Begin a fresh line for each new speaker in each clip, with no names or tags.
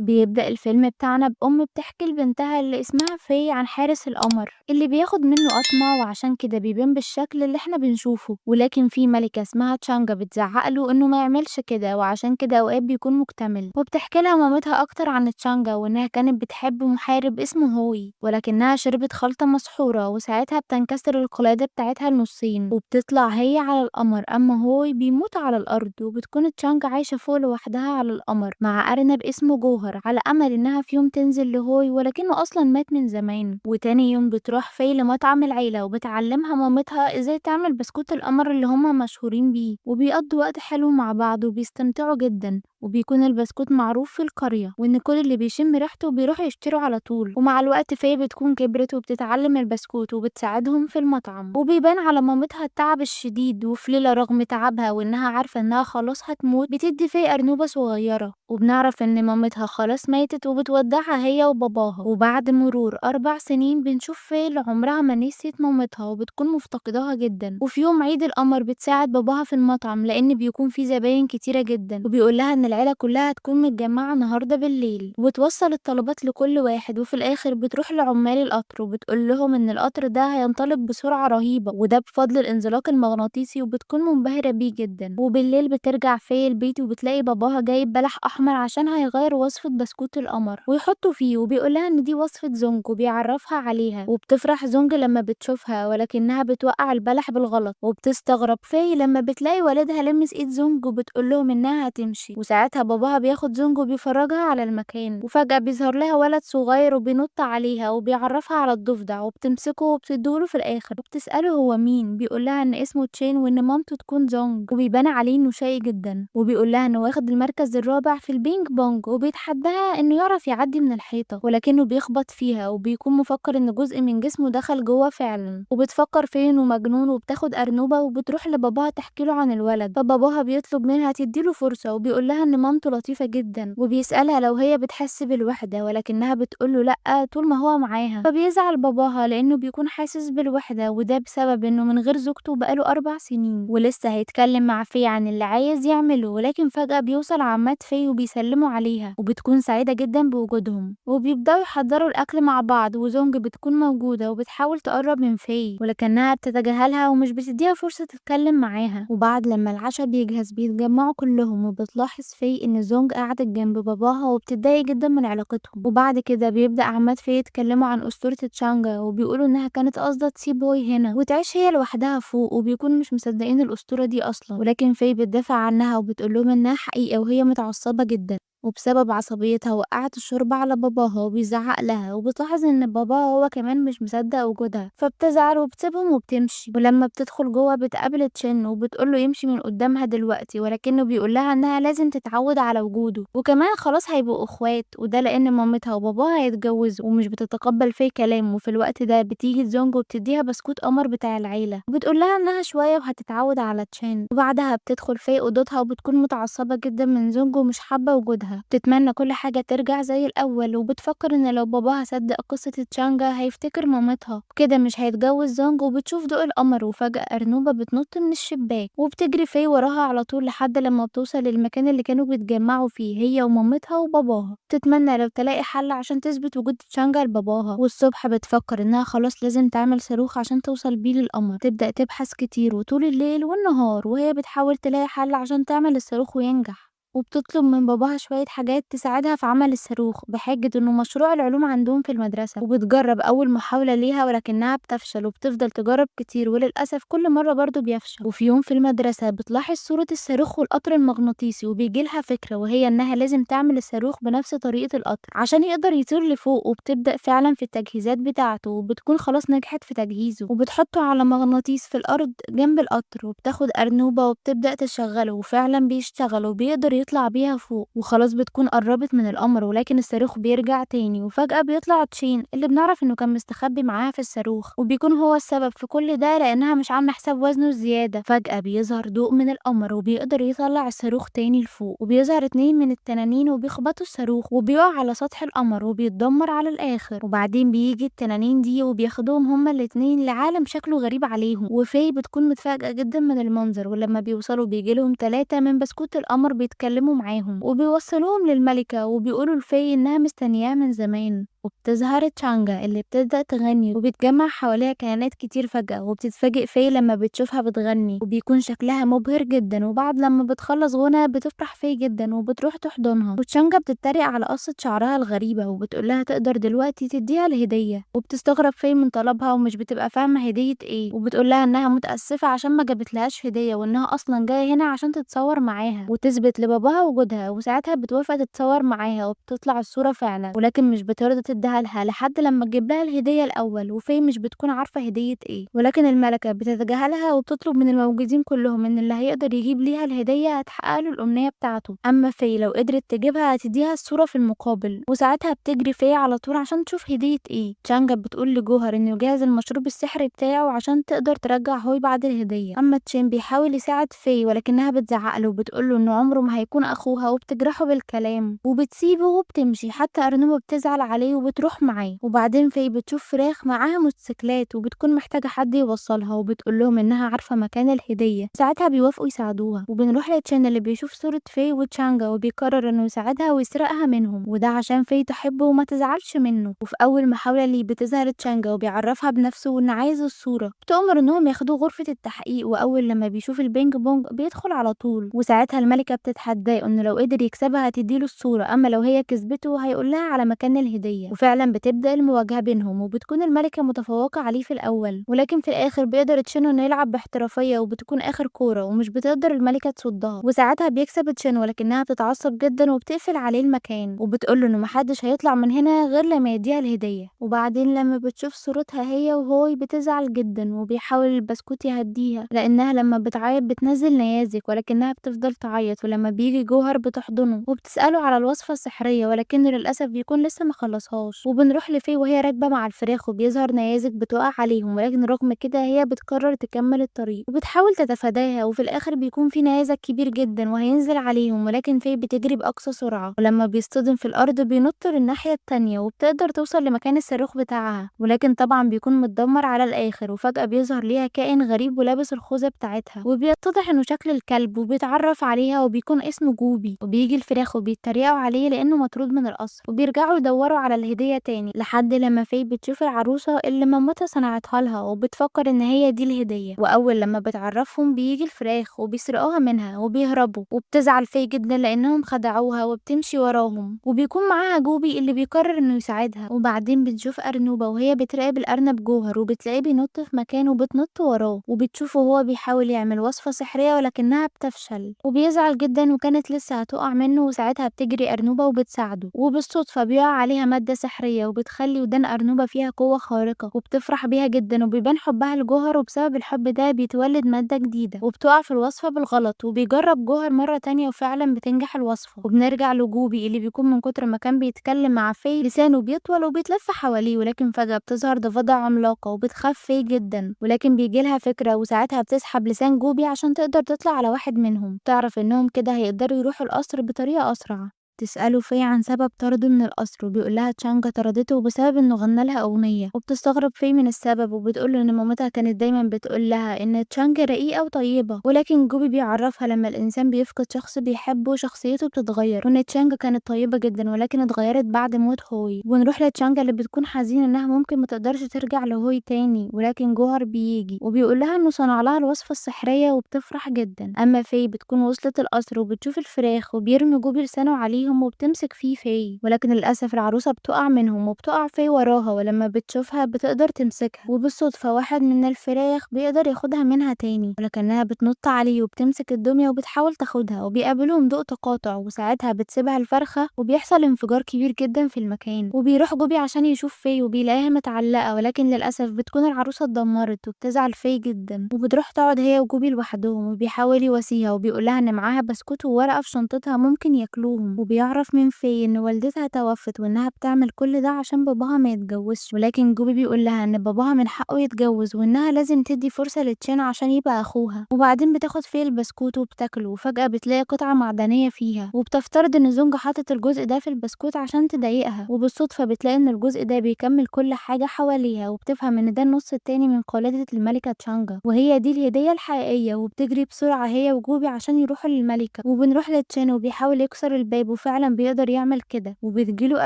بيبدأ الفيلم بتاعنا بأم بتحكي لبنتها اللي اسمها في عن حارس القمر اللي بياخد منه قطمة، وعشان كده بيبان بالشكل اللي احنا بنشوفه. ولكن في ملكة اسمها تشانجا بتزعق له انه ما يعملش كده، وعشان كده اوقات بيكون مكتمل. وبتحكي لها مامتها اكتر عن تشانجا وانها كانت بتحب محارب اسمه هوي، ولكنها شربت خلطة مسحورة وساعتها بتنكسر القلادة بتاعتها النصين وبتطلع هي على القمر، اما هوي بيموت على الارض. وبتكون تشانجا عايشة فوق لوحدها على القمر مع ارنب اسمه جوهر، على امل انها في يوم تنزل لهوي، ولكنه اصلا مات من زمان. وتاني يوم بتروح في لمطعم العيلة وبتعلمها مامتها ازاي تعمل بسكوت القمر اللي هما مشهورين بيه، وبيقضوا وقت حلو مع بعض وبيستمتعوا جدا. وبيكون البسكوت معروف في القرية، وإن كل اللي بيشم ريحته بيروحوا يشتروا على طول. ومع الوقت في بتكون كبرت وبتتعلم البسكوت وبتساعدهم في المطعم، وبيبان على مامتها التعب الشديد. وفي ليلة رغم تعبها وإنها عارفة إنها خلاص هتموت، بتدي في أرنوبة صغيرة، وبنعرف إن مامتها خلاص ماتت وبتودعها هي وباباها. وبعد مرور 4 سنين بنشوف في اللي عمرها ما نسيت مامتها وبتكون مفتقداها جدا. وفي يوم عيد القمر بتساعد باباها في المطعم لأن بيكون في زباين كتيرة جدا، وبيقول لها إن العيلة كلها هتكون متجمعة النهاردة بالليل، وبتوصل الطلبات لكل واحد. وفي الآخر بتروح لعمال القطر وبتقول لهم إن القطر ده هينطلق بسرعة رهيبة، وده بفضل الانزلاق المغناطيسي، وبتكون منبهرة بيه جدا. وبالليل بترجع في البيت وبتلاقي باباها جايب بلح أحمر عشان هيغير وصفة بسكوت القمر ويحطه فيه، وبيقول لها إن دي وصفة زونج وبيعرفها عليها. وبتفرح زونج لما بتشوفها، ولكنها بتوقع البلح بالغلط. وبتستغرب في لما بتلاقي والدها لمس ايد زونج وبتقول لهم انها هتمشي. وساعتها باباها بياخد زونج وبيفرجها على المكان، وفجأة بيظهر لها ولد صغير وبينط عليها وبيعرفها على الضفدع، وبتمسكه وبتديهوله في الاخر، وبتسأله هو مين. بيقول لها ان اسمه تشين وان مامته تكون زونج، وبيبان عليه انه شقي جدا، وبيقول لها انه واخد المركز الرابع في البينج بونج، وبيتحداها انه يعرف يعدي من الحيطة، ولكنه بيخبط فيها وبيكون مفكر ان جزء من جسمه دخل جوه فعلا. وبتفكر فيه انه مجنون، وبتاخد أرنوبة وبتروح لباباها تحكي له عن الولد. فباباها بيطلب منها تديله فرصة، وبيقول لها ان مامته لطيفة جدا، وبيسألها لو هي بتحس بالوحدة، ولكنها بتقول له لأ طول ما هو معاها. فبيزعل باباها لأنه بيكون حاسس بالوحدة، وده بسبب انه من غير زوجته بقاله 4 سنين. ولسه هيتكلم مع في عن اللي عايز يعمله، ولكن فجأة بيوصل عمات في وبيسلموا عليها، وبتكون سعيدة جدا بوجودهم، وبيبدأوا يحضروا الأكل مع بعض. وزونج بتكون موجودة وبتحاول تقرب من في، ولكنها بتتجاهلها ومش بتديها فرصة تتكلم معاها. وبعد لما العشاء بيجهز بيتجمعوا كلهم، وبتلاحظ في إن زونج قعدت جنب باباها وبتتضايق جدا من علاقتهم. وبعد كده بيبدأ عمات في يتكلموا عن أسطورة تشانجا، وبيقولوا إنها كانت قاصدة تسيب هوي هنا وتعيش هي لوحدها فوق، وبيكونوا مش مصدقين الأسطورة دي أصلا. ولكن في بتدافع عنها وبتقول لهم إنها حقيقة، وهي متعصبة جدا، وبسبب عصبيتها وقعت الشوربة على باباها وبيزعق لها. وبتلاحظ ان باباها هو كمان مش مصدق وجودها، فبتزعل وبتسيبهم وبتمشي. ولما بتدخل جوه بتقابل تشين وبتقول له يمشي من قدامها دلوقتي، ولكنه بيقول لها انها لازم تتعود على وجوده، وكمان خلاص هيبقوا اخوات، وده لان مامتها وباباها هيتجوزوا، ومش بتتقبل فيه كلامه. وفي الوقت ده بتيجي زونج وبتديها بسكوت قمر بتاع العيلة، وبتقول لها انها شوية وهتتعود على تشين. وبعدها بتدخل في اوضتها وبتكون متعصبة جدا من زونج ومش حابة وجودها، بتتمنى كل حاجة ترجع زي الأول، وبتفكر إن لو باباها صدق قصة تشانجا هيفتكر مامتها وكده مش هيتجوز زونج. وبتشوف ضوء القمر، وفجأة أرنوبة بتنط من الشباك وبتجري في وراها على طول لحد لما بتوصل للمكان اللي كانوا بيتجمعوا فيه هي ومامتها وباباها. بتتمنى لو تلاقي حل عشان تثبت وجود تشانجا لباباها. والصبح بتفكر إنها خلاص لازم تعمل صاروخ عشان توصل بيه للقمر. تبدأ تبحث كتير وطول الليل والنهار وهي بتحاول تلاقي حل عشان تعمل الصاروخ وينجح. وبتطلب من باباها شوية حاجات تساعدها في عمل الصاروخ بحجة انه مشروع العلوم عندهم في المدرسة. وبتجرب اول محاولة ليها ولكنها بتفشل، وبتفضل تجرب كتير وللأسف كل مرة برضو بيفشل. وفي يوم في المدرسة بتلاحظ صورة الصاروخ والقطر المغناطيسي، وبيجيلها فكرة وهي انها لازم تعمل الصاروخ بنفس طريقة القطر عشان يقدر يطير لفوق. وبتبدأ فعلا في التجهيزات بتاعته، وبتكون خلاص نجحت في تجهيزه، وبتحطه على مغناطيس في الأرض جنب القطر، وبتاخد أرنوبة وبتبدأ تشغله، وفعلا بيشتغل وبيقدر يطلع بيها فوق. وخلاص بتكون قربت من القمر، ولكن الصاروخ بيرجع تاني، وفجأة بيطلع تشين اللي بنعرف انه كان مستخبي معاها في الصاروخ، وبيكون هو السبب في كل ده لانها مش عامله حساب وزنه الزياده. فجأة بيظهر ضوء من القمر وبيقدر يطلع الصاروخ تاني لفوق، وبيظهر 2 من التنانين وبيخبطوا الصاروخ وبيقع على سطح القمر وبيتدمر على الاخر. وبعدين بيجي التنانين دي وبياخدوهم هما الاتنين لعالم شكله غريب عليهم، وفي بتكون متفاجئة جدا من المنظر. ولما بيوصلوا بيجيلهم 3 من بسكوت القمر بيتكلموا بيتكلموا معاهم وبيوصلوهم للملكة وبيقولوا لفي إنها مستنياها من زمان. وبتظهر تشانجا اللي بتبدأ تغني وبيتجمع حواليها كائنات كتير فجأة، وبتتفاجئ في لما بتشوفها بتغني وبيكون شكلها مبهر جدا. وبعد لما بتخلص غنى بتفرح في جدا وبتروح تحضنها، وتشانجا بتتريق على قصة شعرها الغريبة وبتقولها تقدر دلوقتي تديها الهدية. وبتستغرب في من طلبها ومش بتبقى فاهمة هدية ايه، وبتقولها انها متأسفة عشان ما جابتلهاش هدية وانها اصلا جاية هنا عشان تتصور معاها وتثبت لباباها وجودها. وساعتها بتوافق تتصور معاها وبتطلع الصورة فعلا، ولكن مش بترضى تديها لها لحد لما تجيب لها الهدية الأول، وفي مش بتكون عارفة هدية ايه. ولكن الملكة بتتجاهلها وبتطلب من الموجودين كلهم ان اللي هيقدر يجيب ليها الهدية هتحقق له الأمنية بتاعته، أما في لو قدرت تجيبها هتديها الصورة في المقابل. وساعتها بتجري في على طول عشان تشوف هدية ايه. تشانجا بتقول لجوهر انه يجهز المشروب السحري بتاعه عشان تقدر ترجع هوي بعد الهدية. أما تشين بيحاول يساعد في ولكنها بتزعق له وبتقول له انه عمره ما هيكون أخوها وبتجرحه بالكلام وبتسيبه وبتمشي. حتى أرنوبة بتزعل عليه وبتروح معاه. وبعدين في بتشوف فراخ معاها موتوسيكلات وبتكون محتاجة حد يوصلها وبتقول لهم إنها عارفة مكان الهدية، ساعتها بيوافقوا يساعدوها. وبنروح لتشين اللي بيشوف صورة في وتشانجا وبيقرر إنه يساعدها ويسرقها منهم، وده عشان في تحبه وما تزعلش منه. وفي أول محاولة ليه بتظهر تشانجا وبيعرفها بنفسه وإنه عايز الصورة، بتأمر إنهم ياخدوه غرفة التحقيق. وأول لما بيشوف البينج بونج بيدخل على طول، وساعتها الملكة بتتحداه إنه لو قدر يكسبها هتديله الصورة، أما لو هي كسبته هيقول لها على مكان الهدية. وفعلا بتبدأ المواجهة بينهم وبتكون الملكة متفوقة عليه في الأول، ولكن في الآخر بيقدر تشين إنه يلعب باحترافية وبتكون آخر كورة ومش بتقدر الملكة تصدها. وساعتها بيكسب تشين ولكنها بتتعصب جدا وبتقفل عليه المكان وبتقول له إنه محدش هيطلع من هنا غير لما يديها الهدية. وبعدين لما بتشوف صورتها هي وهوي بتزعل جدا وبيحاول البسكوت يهديها لأنها لما بتعيط بتنزل نيازك، ولكنها بتفضل تعيط. ولما بيجي جوهر بتحضنه وبتسأله على الوصفة السحرية ولكنه للأسف بيكون لسه ما خلصهاش. وبنروح لفي وهي راكبة مع الفراخ وبيظهر نيازك بتقع عليهم، ولكن رغم كده هي بتقرر تكمل الطريق وبتحاول تتفاداها. وفي الآخر بيكون في نيازك كبير جدا وهينزل عليهم، ولكن في بتجري بأقصى سرعة ولما بيصطدم في الأرض بينط للناحية التانية وبتقدر توصل لمكان الصاروخ بتاعها، ولكن طبعا بيكون متدمر على الآخر. وفجأة بيظهر ليها كائن غريب ولابس الخوذة بتاعتها وبيتضح انه شكل الكلب وبيتعرف عليها وبيكون اسمه جوبي. وبيجي الفراخ وبيتريقوا عليه لانه مطرود من القصر، وبيرجعوا يدوروا على الهدية تاني لحد لما في بتشوف العروسة اللي مامتها صنعتها لها وبتفكر ان هي دي الهدية. واول لما بتعرفهم بيجي الفراخ وبيسرقوها منها وبيهربوا، وبتزعل في جدا لانهم خدعوها وبتمشي وراهم، وبيكون معاها جوبي اللي بيقرر انه يساعدها. وبعدين بتشوف أرنوبة وهي بتراقب الأرنب جوهر وبتلاقيه بينط في مكانه وبتنط وراه، وبتشوفه وهو بيحاول يعمل وصفة سحرية ولكنها بتفشل وبيزعل جدا وكانت لسه هتقع منه. وساعتها بتجري أرنوبة وبتساعده، وبالصدفة بيقع عليها مادة سحرية وبتخلي ودان أرنوبة فيها قوة خارقة وبتفرح بيها جدا وبيبان حبها لجوهر، وبسبب الحب ده بيتولد مادة جديدة وبتقع في الوصفة بالغلط. وبيجرب جوهر مرة تانية وفعلا بتنجح الوصفة. وبنرجع لجوبي اللي بيكون من كتر ما كان بيتكلم مع في لسانه بيطول وبيتلف حواليه، ولكن فجأة بتظهر ضفادع عملاقة وبتخاف في جدا، ولكن بيجيلها فكرة وساعتها بتسحب لسان جوبي عشان تقدر تطلع على واحد منهم، تعرف انهم كده هيقدروا يروحوا القصر بطريقة أسرع. تسأله في عن سبب طرده من القصر وبيقول لها تشانجا طردته بسبب انه غنى لها اغنية، وبتستغرب في من السبب وبتقول له ان مامتها كانت دايما بتقول لها ان تشانجا رقيقة وطيبة، ولكن جوبي بيعرفها لما الانسان بيفقد شخص بيحبه شخصيته بتتغير، وان تشانجا كانت طيبة جدا ولكن اتغيرت بعد موت هوي. ونروح لتشانجا اللي بتكون حزينة انها ممكن ما تقدرش ترجع لهوي تاني، ولكن جوهر بيجي وبيقول لها انه صنع لها الوصفة السحرية وبتفرح جدا. اما في بتكون وصلت القصر وبتشوف الفراخ وبيرمي جوبي لسانه عليهم وبتمسك فيه في، ولكن للأسف العروسة بتقع منهم وبتقع في وراها، ولما بتشوفها بتقدر تمسكها، وبالصدفة واحد من الفراخ بيقدر ياخدها منها تاني، ولكنها بتنط عليه وبتمسك الدمية وبتحاول تاخدها، وبيقابلهم ضوء تقاطع وساعتها بتسيبها الفرخة وبيحصل انفجار كبير جدا في المكان. وبيروح جوبي عشان يشوف في وبيلاقيها متعلقة، ولكن للأسف بتكون العروسة اتدمرت وبتزعل في جدا، وبتروح تقعد هي وجوبي لوحدهم، وبيحاول يواسيها وبيقول لها ان معاها بسكوت وورقة في شنطتها ممكن ياكلوهم، وبيعرف من في إن والدتها توفت وإنها بتعمل كل ده عشان باباها ما يتجوزش، ولكن جوبي بيقول لها إن باباها من حقه يتجوز وإنها لازم تدي فرصة لتشين عشان يبقى أخوها. وبعدين بتاخد في البسكوت وبتاكله، وفجأة بتلاقي قطعة معدنية فيها، وبتفترض إن زونج حاطط الجزء ده في البسكوت عشان تضايقها، وبالصدفة بتلاقي إن الجزء ده بيكمل كل حاجة حواليها، وبتفهم إن ده النص التاني من قلادة الملكة تشانجا وهي دي الهدية الحقيقية. وبتجري بسرعة هي وجوبي عشان يروحوا للملكة. وبنروح لتشين وبيحاول يكسر الباب وفعلا بيقدر يعمل كده، وبتجيله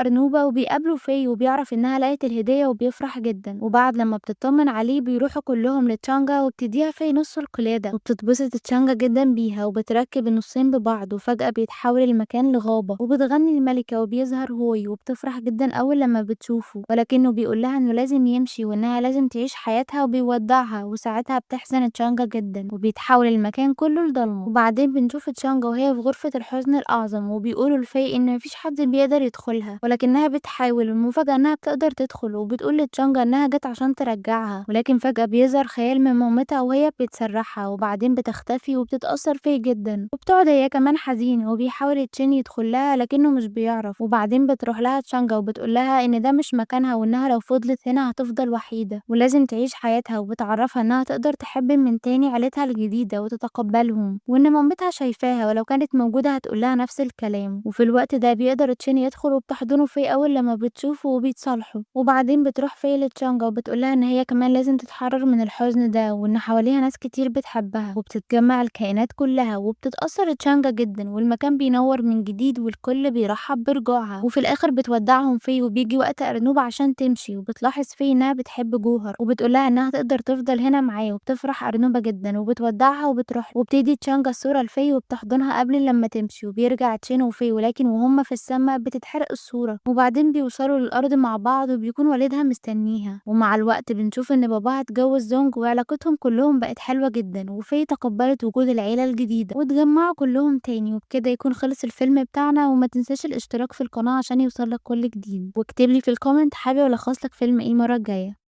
أرنوبة وبيقابله في وبيعرف إنها لقت الهدية وبيفرح جدا. وبعد لما بتطمن عليه بيروحوا كلهم لتشانجا وبتديها في نص القلادة، وبتتبسط تشانجا جدا بيها وبتركب النصين ببعض، وفجأة بيتحول المكان لغابة وبتغني الملكة وبيظهر هوي، وبتفرح جدا أول لما بتشوفه، ولكنه بيقول لها إنه لازم يمشي وإنها لازم تعيش حياتها وبيودعها، وساعتها بتحزن تشانجا جدا وبيتحول المكان كله لضلمة. وبعدين بنشوف تشانجا وهي في غرفة الحزن الأعظم، وبيقولوا لفي إن مفيش حد بيقدر يدخلها، ولكنها بتحاول، والمفاجأة إنها بتقدر تدخل، وبتقول لتشانجا إنها جت عشان ترجعها، ولكن فجأة بيظهر خيال من مامتها وهي بتسرحها، وبعدين بتختفي وبتتأثر فيه جدا، وبتقعد هي كمان حزينة، وبيحاول تشين يدخل لها لكنه مش بيعرف. وبعدين بتروح لها تشانجا وبتقول لها إن ده مش مكانها وإنها لو فضلت هنا هتفضل وحيدة ولازم تعيش حياتها، وبتعرفها إنها تقدر تحب من تاني عيلتها الجديدة وتتقبلهم، وإن مامتها شايفاها ولو كانت موجودة هتقول لها نفس الكلام. وفي الوقت ده بيقدر تشين يدخل وبتحضنه في أول لما بتشوفه وبيتصالحوا. وبعدين بتروح في لتشانجا وبتقول لها إن هي كمان لازم تتحرر من الحزن ده وإن حواليها ناس كتير بتحبها، وبتتجمع الكائنات كلها وبتتأثر تشانجا جدا، والمكان بينور من جديد والكل بيرحب برجوعها. وفي الآخر بتودعهم في، وبيجي وقت أرنوبة عشان تمشي، وبتلاحظ في إنها بتحب جوهر وبتقولها إنها تقدر تفضل هنا معاه، وبتفرح أرنوبة جدا وبتودعها وبتروح. وبتدي تشانجا الصورة لفي وبتحضنها قبل لما تمشي، وبيرجع تشين وفي، ولكن وهم في السما بتتحرق الصورة. وبعدين بيوصلوا للأرض مع بعض وبيكون والدها مستنيها. ومع الوقت بنشوف إن باباها اتجوز زونج وعلاقتهم كلهم بقت حلوة جدا، وفي تقبلت وجود العيلة الجديدة واتجمعوا كلهم تاني. وبكده يكون خلص الفيلم بتاعنا، وما تنساش الاشتراك في القناة عشان يوصلك كل جديد، واكتبلي في ال comment حابب ألخصلك فيلم ايه المرة الجاية.